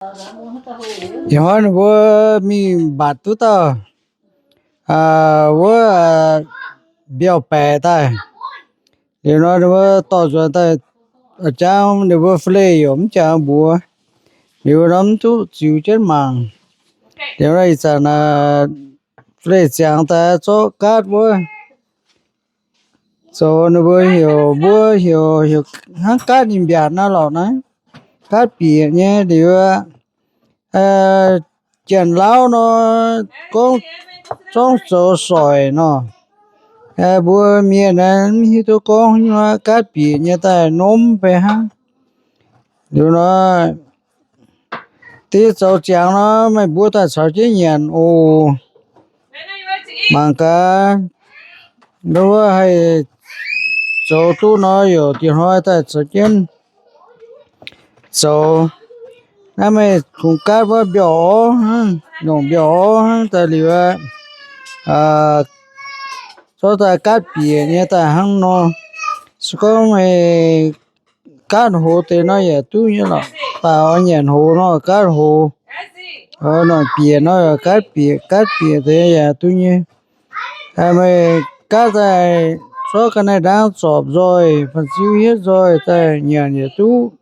Ih hnoi ninh mbuo mingh mbatc duqv dauh wuov mbiauh baeqc daaih. Liuz nor ninh mbuo dorh nzuonx daaih, jangv ninh mbuo fleih yaac mv jangx mbuox. Liuz nor mv duqv ziux jienv mangc. Liuz nor ih zanc fleih ziangx daaih zorqv gaatv wuov zoux ninh mbuo heuc, mbuo heuc, heuc hnangv gaatv nyei mbiaatc naaiv lorqc naaiv. Gaatv bieqc nyei liuz, Janx-Lauv nor gorngv zorngv zoux soic nor. Mbuo mienh naaiv mv hiuv duqv gorngv gaatv bieqc nyei daaih nomv fai hnangv. Liuz nor, deix zoux ziangx nor meih mbuo daaih caux jienv nyanc oc. Mangc gaax, nduov haih zoux duqv nor, yaac dieh hnoi daaih caux jienv zoux. Naaiv meih kungx gaatv wuov mbiauh orv hnangv, nyungc mbiauh orv hnangv daaih liuz, zorqv daaih gaatv bieqc nyei daaih hnangv nor. Se gorngv meih gaatv hoz deix nor yaac duqv nyei lorqc. Baac oix nyanc hoz nor gaatv hoz, oix nyanc bieqc nor gaatv bieqc, gaatv bieqc deix yaac duqv nyei. Meih gaatv daaih zorqv ga'naaiv ndaangv zorpc nzoih, fanh ziu hietv nzoih daaih nyanc yaac duqv.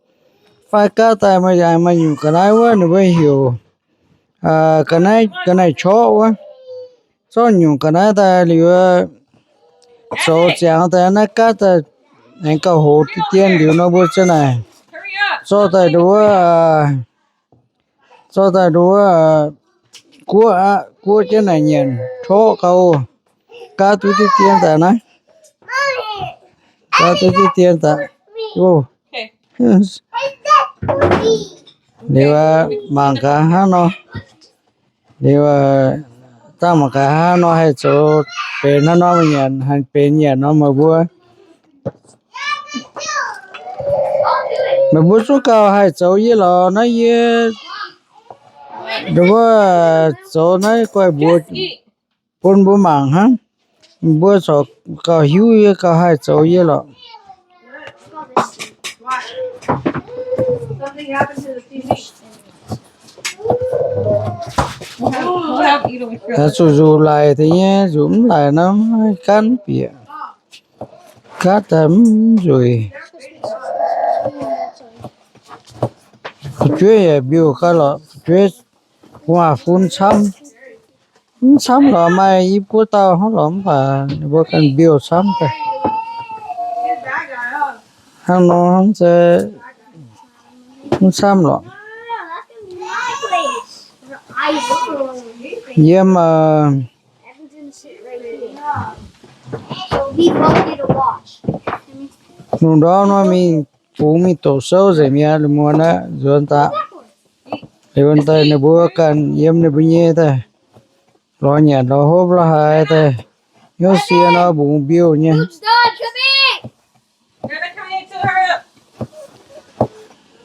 Fai gaatv daaih meih maaih nyungc ga'naaiv wuov ninh mbuo heuc ga'naaiv, ga'naaiv-corqv wuov. Zorqv nyungc ga'naaiv daaih liuz, zoux ziangx daaih naaiv gaatv daaih aengx gauh hoz diqv dien liuz nor mbuo ziouc naaic zorqv daaih nduov, zorqv daaih nduov guoqv aqv, guoqv jienv naaic nyanc corqv gauh, gaatv duqv diqv dien daaih naaiv. Gaatv duqv diqv dien daaih. Liuz mangc gaax hnangv nor. Liuz dangh mangc gaax hnangv nor haih zoux benx hnangv nor nyanc, haih benx nyanc nor meih mbuo, meih mbuo zungv gauh haih zoux yie lorqc. Naaiv yie nduov zoux naaiv guaih mbuox bun mbuo mangc hnangv. Mbuo corc gauh hiuv yie, gauh haih zoux yie lorqc. Zuqc nzuqc laic deix nyei, nzuqc mv laic nor maiv gaatv bieqc. Gaatv daaih mv nzueic. Fu'jueiv yaac mbiouh gauh lorqc. Fu'jueiv gu'nguaaz-fun camv. Mv camv lorqc, maaih i buo dauh hnangv lorqc, mv baac ninh mbuo ganh mbiouh camv daaih. Hnangv nor hnangv se mv camv lorqc. Yiem lungh ndorm nor mingh bungx mingh doqc souv nzengc mi'aqv, muonz aqv, nzuonx daaih. Liuz daaih ninh mbuo ganh yiem ninh mbuo nyei daaih lorz nyanc lorz hopv lorz haaix daaih, hnyouv sie nor mbungx mbiouh nyei.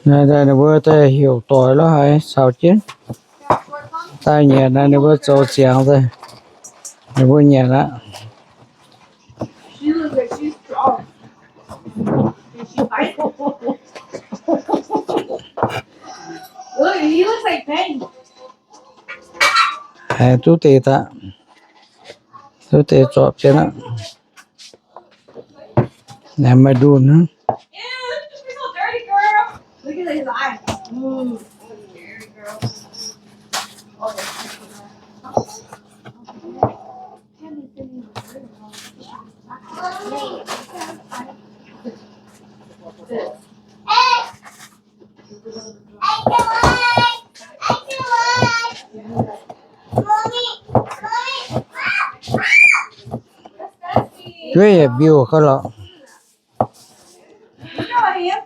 Ninh mbuo daaih heuc doic lorz haaix caux jienv daaih nyanc. Ninh mbuo zoux ziangx daaih, ninh mbuo nyanc aqv. Aengx duqv deix daaih, duqv deix zorpc jienv aqv. Naaiv maaih ndunh hnangv. Jueiv yaac mbiouh gauh lorqc.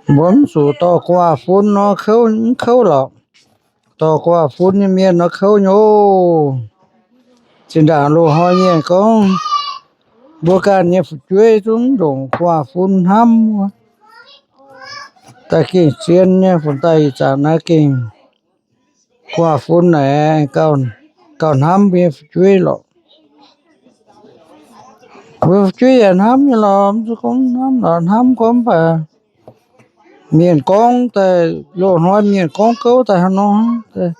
Mbuo mv zuqc dorh gu'nguaaz-fun nor kouv, mv kouv lorqc. Dorh gu'nguaaz-fun nyei mienh nor kouv nyei oc. Zinh ndaangc loz-hnoi nyei gorngv mbuo ganh nyei fu'jueiv zungv mv ndongc gu'nguaaz-fun hnamv wuov. Daaih gengh zien nyei, fun daaih ih zanc naaiv gengh gu'nguaaz-fun naaic gauh hnamv mbuo nyei fu'jueiv lorqc. Mbuo fu'jueiv yaac hnamv nyei lorqc, mv zuqc gorngv hnamv lorqc, hnamv gorngv mv baac Mienh gorngv daaih, loz-hnoi mienh gorngv gouv daaih hnangv nor,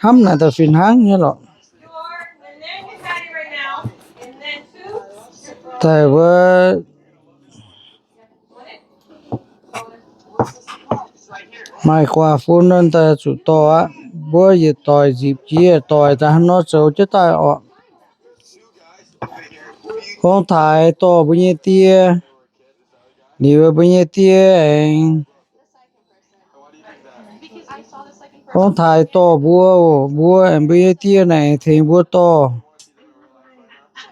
hnamv naaic daaih fih hnangv nyei lorqc. Daaih wuov maaih gu'nguaaz-fun nor daaih zuqc dorh aqv. Mbuo yietc doic nzipc jiex doic daaih hnangv nor zoux jienv daaih orqc. Gorngv taaix dorh mbuo nyei die, liuz mbuo nyei die aengx gorngv taaix dorh mbuo, mbuo aengx mbuo nyei die naaic tengx mbuo dorh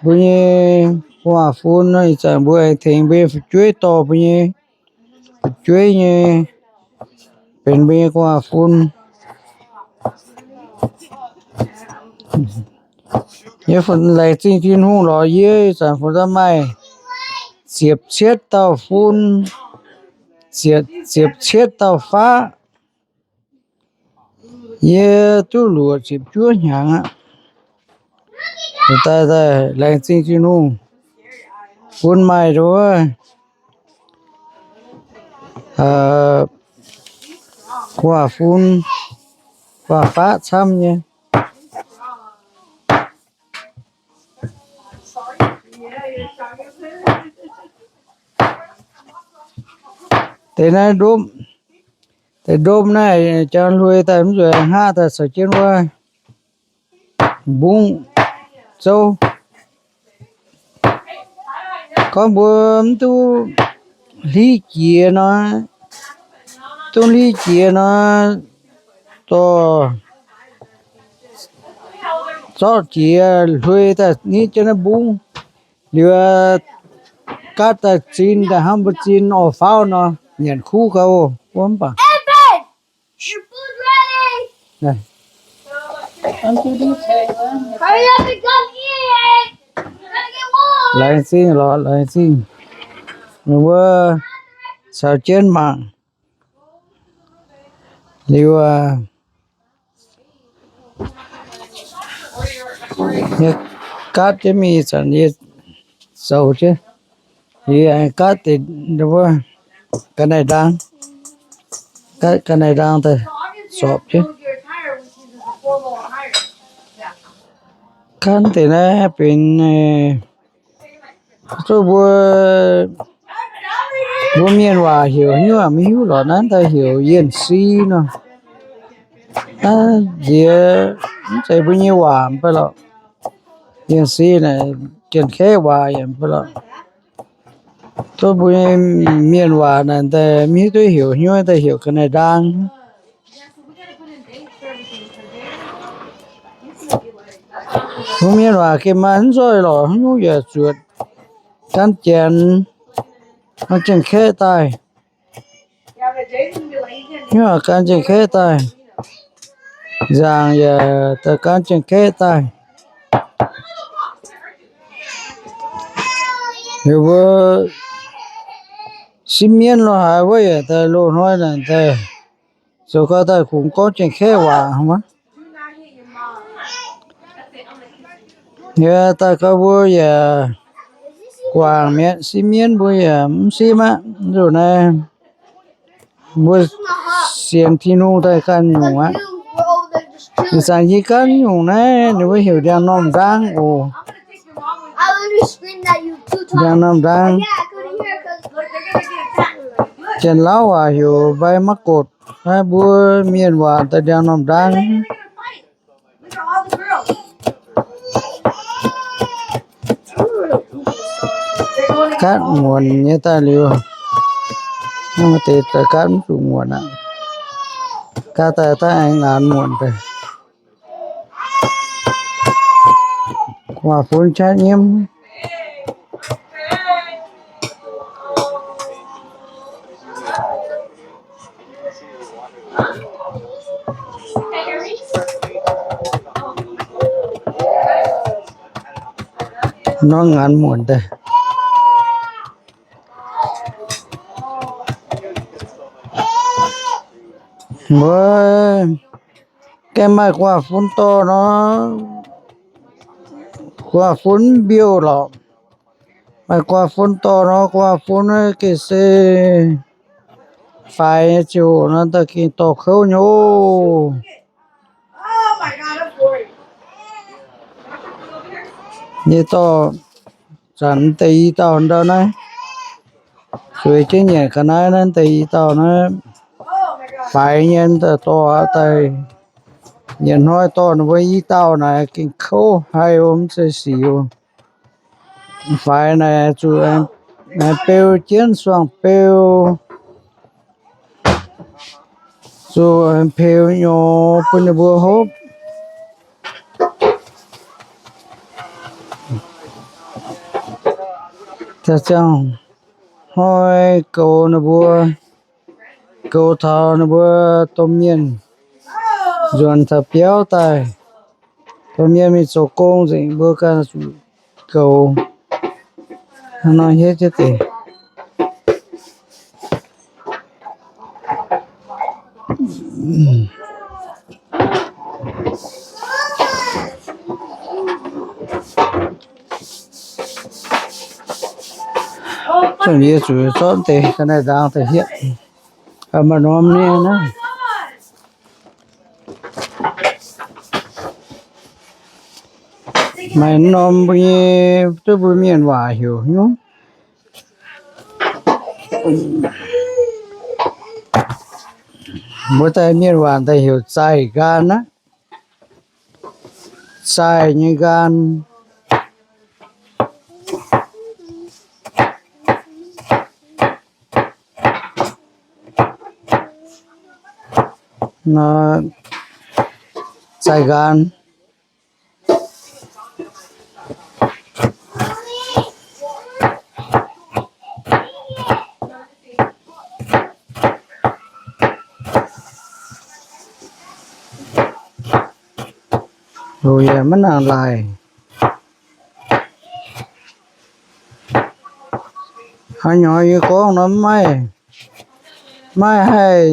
mbuo nyei gu'nguaaz-fun. Ih zanc mbuo aengx tengx mbuo nyei fu'jueiv dorh mbuo nyei fu'jueiv nyei, benx mbuo nyei gu'nguaaz-fun. Yie laengz zingh Tin-Hungh lorz yie ih zanc funx daaih maaih ziepc cietv dauh fun, ziepc cietv dauh faqv. Yie duqv luoqc ziepc juov hnyangx aqv. Daaih, daaih laengz zingh Tin-Hungh bun maaih nduov gu'nguaaz-fun, gu'nguaaz-faqv camv nyei. Deix naaiv ndopv, deix ndopv naaiv jangx hloi daaih mv nzueic, hngaqv daaih caux jienv wuov mbungv zouv. Gorngv mbuo mv duqv hliv jiex nor, duqv hliv jiex nor, dorh zorqv jiex hloi daaih nitv jienv naaiv mbungv, liuz gaatv daaih zin daaih hnangv mbuo zin orv-faauv nor, nyanc kuv gau wuov mv baac. Laengz zingh lorqc, laengz zingh. Ninh mbuo caux jienv mangc. Liuz, yie gaatv jienv mingh zanc yie zoux jienv. Yie aengx gaatv deix wuov ga'naaiv ndaang, gaatv ga'naaiv ndaang daaih zorpc jienv. Gaatv deix naaiv benx zuqc mbuo, mbuo mienh waac heuc nyuv, maiv hiuv lorqc, naaiv daaih heuc yienh si nor. Naaiv nziex mv zeiz mbuo nyei waac mv baac lorqc. Yienh si naaic Janx-Kaeqv waac yaac mv baac lorqc. Duqv mbuo mienh waac naaic daaih maiv hiuv duqv heuc nyuv, daaih heuc ga'naaiv ndaang. Mbuo mienh waac gengh maaih mv nzoih lorqc, haaix nyungc yaac zuotc gan Janx, gan Janx-Kaeqv daaih. Nyuv gan Janx-Kaeqv daaih. Nzaangc yaac daaih gan Janx-Kaeqv daaih. Liuz mbuo sipv mienv lo haaix wuov yaac daaih loz-hnoi naaic daaih zoux gau daaih kungx gorngv Janx-Kaeqv waac wuov. Yaac daaih gau mbuo yaac guangc mi'aqv, sipv mienv mbuo yaac mv sipv aqv. Nzunc naaiv mbuo sienx Tin-Hungh daaih ganh nyungc aqv. Ih zanc yie ganh nyungc naaiv ninh mbuo heuc ndiangx-normh ndaang oc. Ndiangx-normh ndaang. Janx-Lauv waac heuc ใบมะกรูด. Naaiv mbuo mienh waac daaih ndiangx-normh ndaang. Gaatv muonc nyei daaih liuz, mv deix daaih gaatv mv zuqc muonc aqv. Gaatv daaih daaih aengx ngaanc muonc daaih. Gu'nguaaz-fun qaqv nyiemv. Norm ngaanc muonc daaih. Mbuo gaengh maaih gu'nguaaz-fun dorh nor, gu'nguaaz-fun mv mbiouh lorqc. Maaih gu'nguaaz-fun dorh nor, gu'nguaaz-fun gengh se Faix nyei ziangh hoc nor, daaih gengh dorh kouv nyei oc. Nyei dorh zanc deix i dauh ndau naaiv, zueiz jienv nyanc ga'naaiv naaiv deix i dauh naaiv, faix nyei daaih dorh aqv daaih. Yietc hnoi dorh ninh mbuo i dauh naaic gengh kouv haic oc, mv zeiz sic oc. Faix naaic zuqc beu jienv suangx beu, zuqc peux nyorx bun ninh mbuo hopv. Ziangh hnoi goux ninh mbuo, goux taux ninh mbuo domh mienh nzuonx taux biauv daaih, domh mienh mingh zoux gong nzengc, mbuo ganh zuqc goux. Hnangv nor hietv jienv deix. Yie zuqc zorqv deix ga'naaiv ndaang daaih hietv, maaih norm nyei naaiv. Maaih norm mbuo nyei, duqv mbuo mienh waac heuc nyungc. Mbuo daaih mienh waac daaih heuc zaih nqaang aqv. Zaih nyei nqaang. Nor, zaih nqaang. Loz yaac maiv nangc laaih. Haaix nyungc yie gorngv nor mv maaih, maiv haih,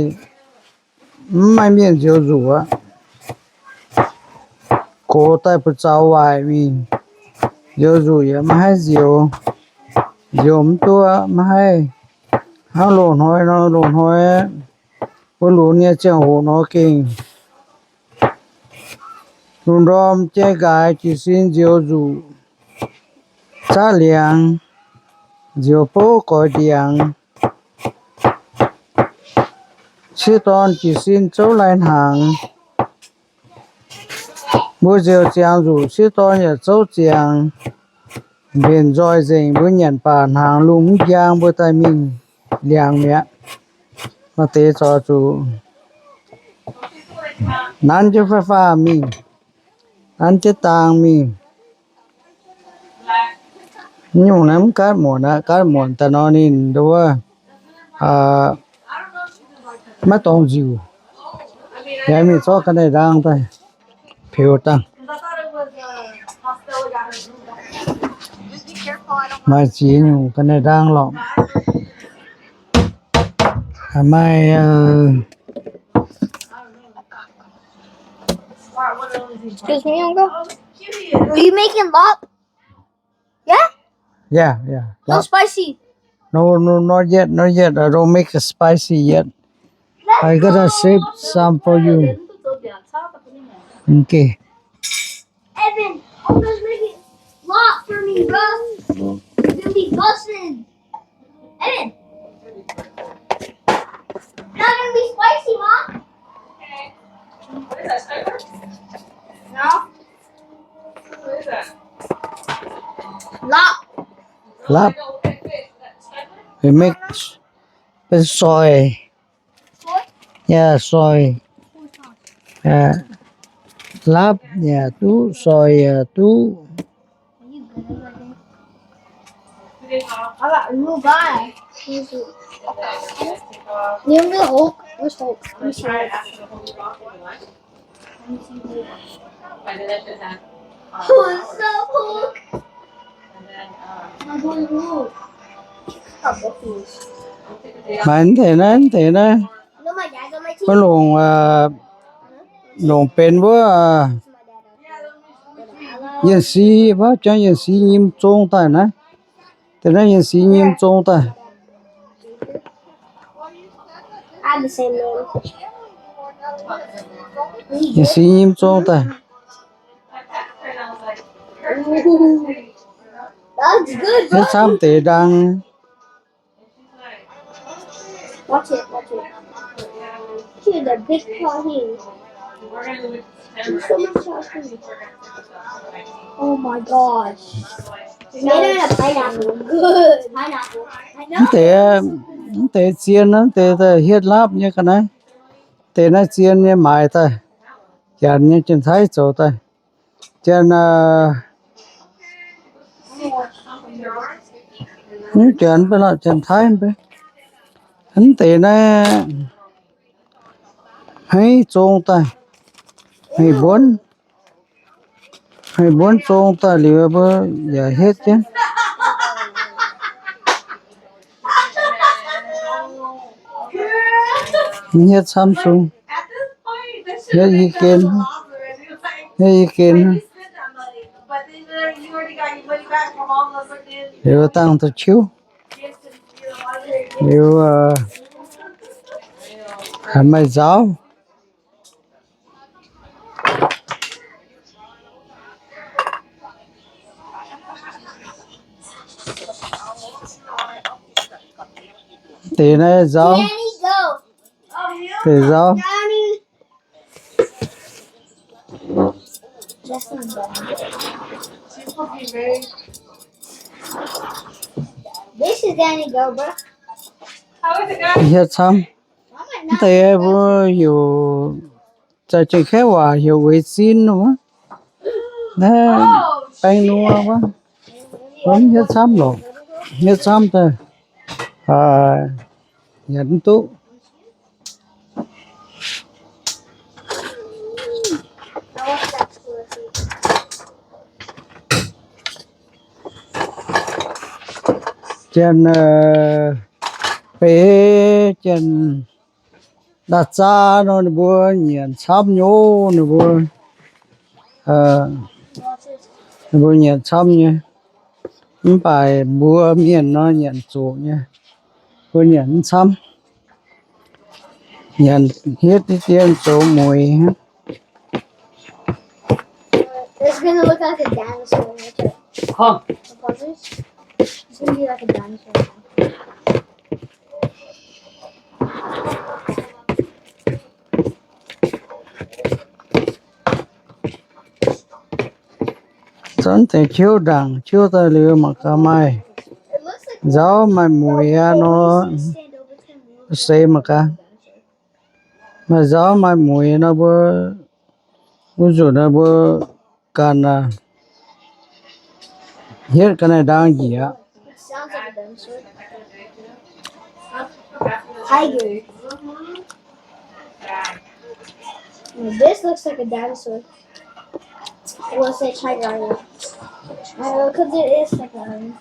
mv maaih mienh nzioux nzuqc aqv. Gox daaih buoz-zaux waaic mingh, nzioux nzuqc yaac maiv haih nzioux, nzioux mv duqv, maiv haih. Hnangv loz-hnoi nor, loz-hnoi mbuo lunx nyei ziangh hoc nor gengh lungh ndorm jai nqaaix jiez sin nzioux nzuqc, zaqv liangx, nzioux bouv goix ndiangx, sieqv dorn jiez sin zouv lai hnaangx. Mbuo nzioux ziangx nzuqc, sieqv dorn yaac zouv ziangx. Mbenc nzoih nzengc, mbuo nyanc baac hnaangx lungh mv njang, mbuo daaih mingh liangx mi'aqv. Maaih deix zaux zuqc nanv jienv faix faah mingh, nanv jienv daang mingh. Nyungc naaiv mv gaatv muonc aqv. Gaatv muonc daaih nor ninh nduov maiv dorngx nziuc. Yaac mingh zorqv ga'naaiv ndaang daaih peux dangh. Maaih ziex nyungc ga'naaiv ndaang lorqc. Maaih Excuse me, uncle. Are you making lap? Yeah? Yeah, yeah. No spicy? No, no, not yet, not yet. I don't make it spicy yet. I gotta save some for you. Okay. Evan, I'm gonna make it lap for me, bro. It's gonna be bussin'. Evan. Not gonna be spicy, Mom. No? Lap. Lap. We make เป็นซอย Yeah, ซอย lap yaac duqv, ซอย yaac duqv. Maaih mv deix naaiv, mv deix naaiv, wuov longc, longc benx wuov Yienc Six, wuov jangv Yienc Six nyim zong daaih naaiv. Deix naaiv Yienc Six nyim zong daaih. Yie si nyim zong daaih. Yie camv deix ndaang. Watch it, watch it. Here, the big part here. There's so much chocolate. Oh my gosh. It's made out of pineapple. Good. Pineapple. I know. Mv deix, mv deix zien, mv deix hietv laapv nyei ga'naaiv. Deix naaiv zien nyei maaiz daaih. Janx nyei, Janx-Taiv zoux daaih. Janx, mv Janx mbe lorqc, Janx-Taiv mbe. Mv deix naaiv haiz zong daaih, haiz mbuonv, haiz mbuonv zong daaih liuz mbuo yaac hietv jienv. Hietv camv sung, hietv i gen, hietv i gen. Liuz dangh da'qiuv. Liuz, haiz maaih nzaaux. Deix naaiv nzaaux. Deix nzaaux. Hietv camv. Mv deix mbuo heuc, zaaix jeng kaeqv waac heuc weix zin wuov. Naaiv baeng nor wuov. Mv hietv camv lorqc. Hietv camv daaih, nyanc mv duqv. Janx, beix janx, ndaatv zaa nor ninh mbuo nyanc camv nyei, ninh mbuo, ninh mbuo nyanc camv nyei. Mv baac mbuo mienh nor nyanc zoqc nyei, mbuo nyanc mv camv. Nyanc hietv diqv dien zoux mueiz hnangv. It's gonna look like a dinosaur when I check. Huh? The puzzles? It's gonna be like a dinosaur. Zanv deix qiuv ndaangc, qiuv daaih liuz mangc gaax maaih nzauz maaih mueiz aqv nor, seix mangc gaax. Maaih nzauz maaih mueiz nor mbuo, wuov nzunc nor mbuo ganh hietv ga'naaiv ndaang njiec aqv. Tiger. This looks like a dinosaur. I will say tiger island. I will, 'cause it is like an island.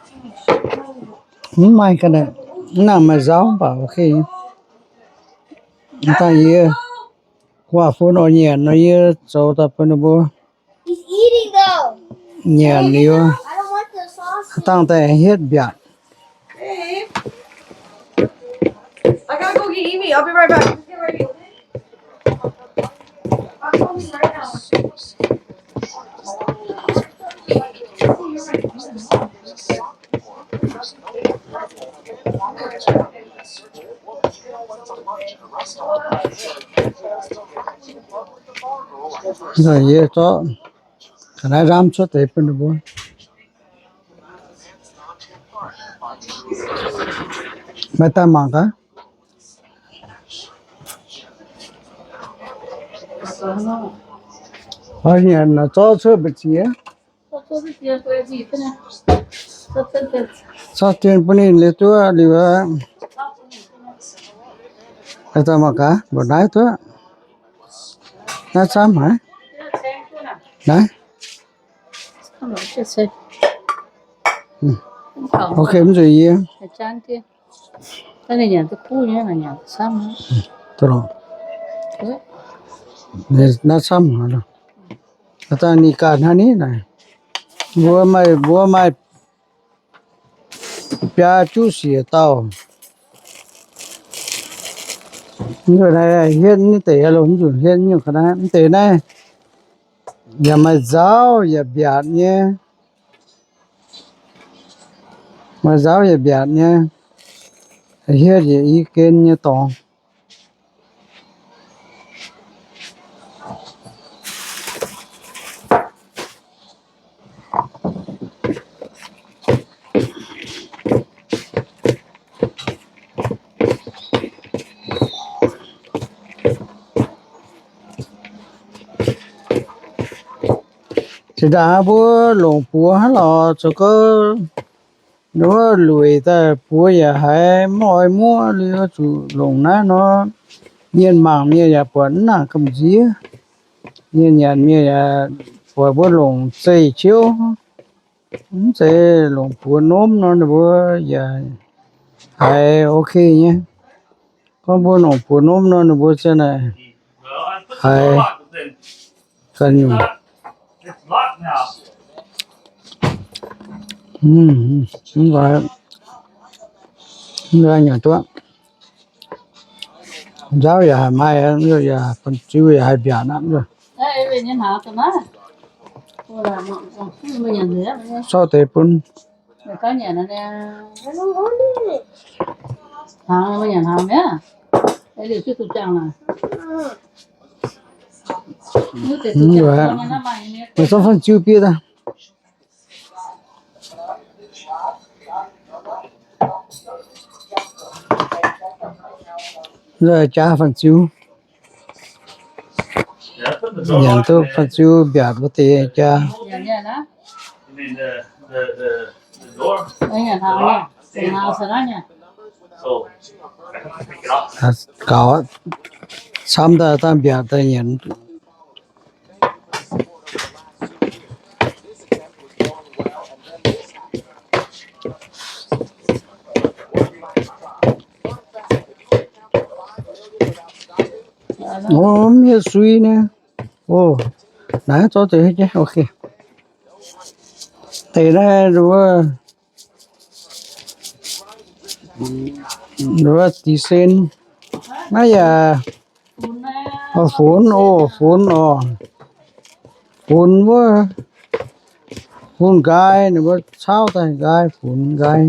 Mv maaih ga'naaiv, mv nangc maaih nzauz mv baac ok. Dangh yie guaax fun oix nyanc nor yie zoux daaih bun ninh mbuo nyanc liuz, dangh daaih hietv mbiaatc. I gotta go get Emi. I'll be right back. Just get ready, okay? I'm coming right now. Nzunc yie zorqv ga'naaiv nzamv cuotv deix bun ninh mbuo. Maaih daaih mangc gaax. Oix nyanc zorqv cuotv mbu'ziex. Zorqv dien bun ninh liuz duqv liuz. Daaih mangc gaax, mbuoqc naaiv duqv. Naaiv camv haic. Naaiv. Ok, mv zuqc yie. Duqv lorqc. Naaiv camv haic lorqc. Dangh ninh ganh hnangv ni naaic. Mbuo maaih, mbuo maaih biaa juqv siec dauh. Mv nzunc naaiv hietv mv deix loh, mv nzunc hietv nyungc ga'naaiv. Mv deix naaiv yaac maaih nzauv yaac mbiaatc nyei. Maaih nzauv yaac mbiaatc nyei. Hietv yaac i gen nyei dorngx. Zinh ndaangc mbuo longc buoz hnangv lorz zoux gouv, wuov lueic daaih buoz yaac haiz mv oix muoqv liuz zuqc longc naaiv nor. Mienh mangc mienh yaac buatc mv nangc gamh nziev. Mienh nyanc mienh yaac buatc mbuo longc zeih ciouv. Mv zeiz longc buoz nomv nor ninh mbuo yaac haiz ok nyei. Gorngv mbuo longc buoz nomv nor ninh mbuo ziang naaic haiz ganh nyungc. Mv nzauv yaac haih maaih, yaac fun-ziu yaac haih mbiaatc aqv. Sortv deix bun. Mv nzauv fun-ziu bieqc daaih. Jaa fun-ziu. Nyanc duqv fun-ziu mbiaatc wuov deix jaa. Gaux, camv daaih daaih mbiaatc daaih nyanc. O, mv hietv sui nyei. O, naaiv zorqv deix, ok. Deix naaiv wuov, wuov dix cent. Naaiv yaac, o, funx, o, funx, o, funx wuov, funx nqaai, ninh mbuo caauv daaih nqaai, funx nqaai.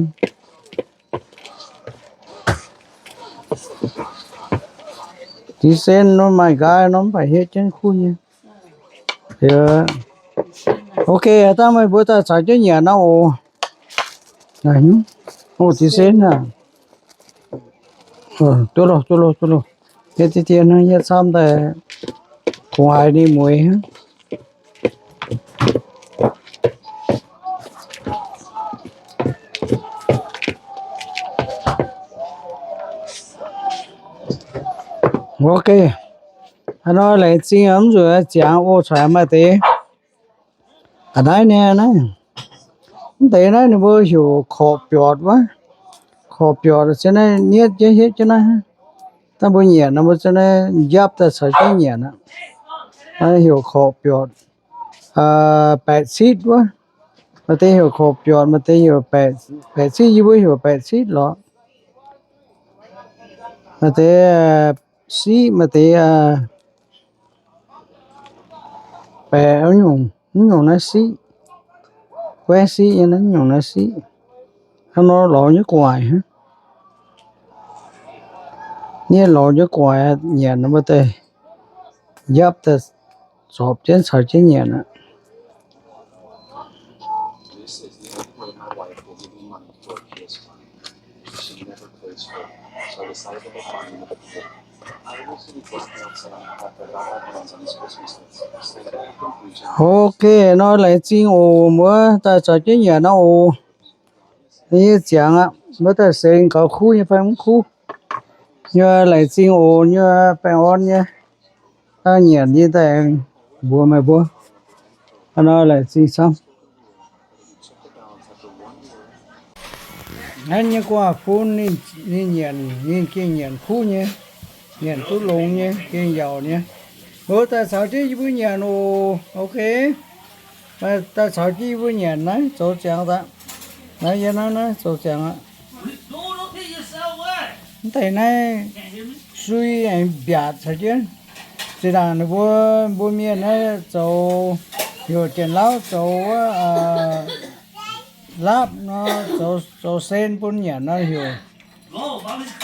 Dix cent nor maaih nqaai nor mv baac hietv jienv kuv nyei. Ok, dangh meih mbuo daaih caux jienv nyanc nor oc. O, dix cent aqv. Duqv loh, duqv loh, duqv loh. Hietv deix dien hnangv, hietv camv daaih kungx haiz ninh mueiz hnangv. Ok. Hnangv nor laengz zingh mv nzunc ziangx o, corc maaih deix. A'naaiv nyei naaiv. Mv deix naaiv ninh mbuo heuc korqc-biortc wuov. Korqc-biortc se naaiv nietv jienv hietv jienv naaiv. Dangh mbuo nyanc nor mbuo se naaiv njapv daaih caux jienv nyanc aqv. Naaiv heuc korqc-biortc. Baeqc citv wuov. Maaih deix heuc korqc-biortc, maaih deix heuc baeqc citv, yie mbuo heuc baeqc citv lorqc. Maaih deix siqv, maaih deix baeqc nyungc, mv nyungc naaiv siqv. Guaiv siqv nyei naaiv, mv nyungc naaiv siqv. Hnangv nor lorz nyei gu'nguaaic hnangv. Nyei lorz nyei gu'nguaaic nyanc nor mbuo daaih njapv daaih zorpc jienv caux jienv nyanc aqv. Ok, nor laengz zingh oc, mbuo daaih caux jienv nyanc nor oc. Yie ziangx aqv, mbuo daaih seix gaux kuv nyei fai mv kuv. Nyei laengz zingh oc, nyei baengh orn nyei. Daaih nyanc yie daaih aengx mbuox meih mbuo. Hnangv nor laengz zingh camv. Hnangv nyei gu'nguaaic fun ninh, ninh nyanc, ninh gengh nyanc kuv nyei, nyanc duqv longx nyei, gengh yaauc nyei. Mbuo daaih caux jienv yie mbuo nyanc oc. Ok. Daaih caux jienv yie mbuo nyanc naaiv zoux ziangx daaih. Naaiv yie naaiv naaiv zoux ziangx aqv. Mv deix naaiv sui aengx mbiaatc caux jienv. Zinh ndaangc ninh mbuo, mbuo mienh naaiv zoux, heuc Janx-Lauv zoux wuov, laapv nor, zoux, zoux sen bun nyanc nor heuc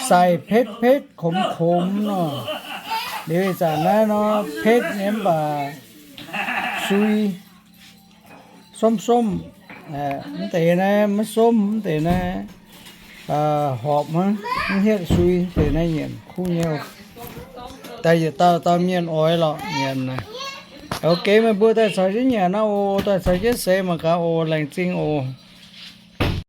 sai เผ็ด เผ็ด ขม ขม nor. Liuz ih zanc naaiv nor เผ็ด nyei mv baac sui, somv somv. Mv deix naaiv maiv somv, mv deix naaiv horpc hnangv, mv hietv sui. Mv deix naaiv nyanc kuv nyei. Daaih yietc dauh dauh mienh oix lorqc nyanc naaic. Ok, meih mbuo daaih caux jienv nyanc naaiv oc, daaih caux jienv seix mangc gaax oc. Laengz zingh oc.